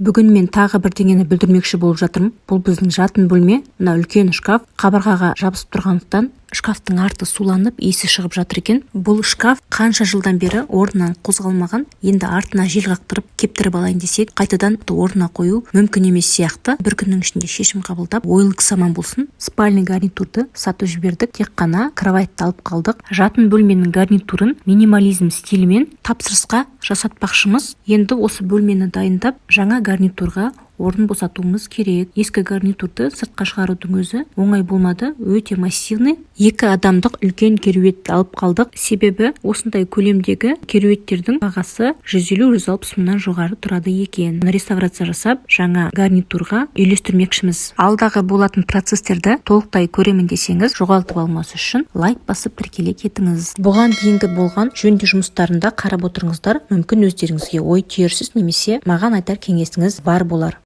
Бүгін мен тағы бірдеңені бүлдірмекші болып жатырмын. Бұл біздің жатын бөлме. Мына үлкен шкаф қабырғаға жабысып тұрғандықтан, шкафтың арты суланып, иісі шығып жатыр екен. Бұл шкаф қанша жылдан бері орнынан қозғалмаған. Енді артына жел қақтырып, кептіріп алайын десек, қайтадан орнына қою мүмкін емес сияқты. Бір күннің ішінде шешім қабылдап, OLX аман болсын, спальный гарнитурды сатып жібердік, тек қана кроватьты алып қалдық. Жатын бөлменің гарнитурын минимализм стилімен тапсырысқа жасатпақшымыз. Енді осы бөлмені дайындап, жаңа гарнитурға орын босатуымыз керек. Ескі гарнитурды сыртқа шығарудың өзі оңай болмады, өте массивный. Екі адамдық үлкен кереуетті алып қалдық, себебі осындай көлемдегі кереуеттердің бағасы 150-160 мыңнан жоғары тұрады екен. Реставрация жасап, жаңа гарнитурға үйлестірмекшіміз. Алдағы болатын процесстерді толықтай көремін десеңіз, жоғалтып алмас үшін лайк басып, тіркеле кетіңіз. Бұған дейінгі болған жөндеу жұмыстарында қарап отырыңыздар, мүмкін, өздеріңізге ой түйерсіз немесе маған айтар кеңесіңіз бар болар.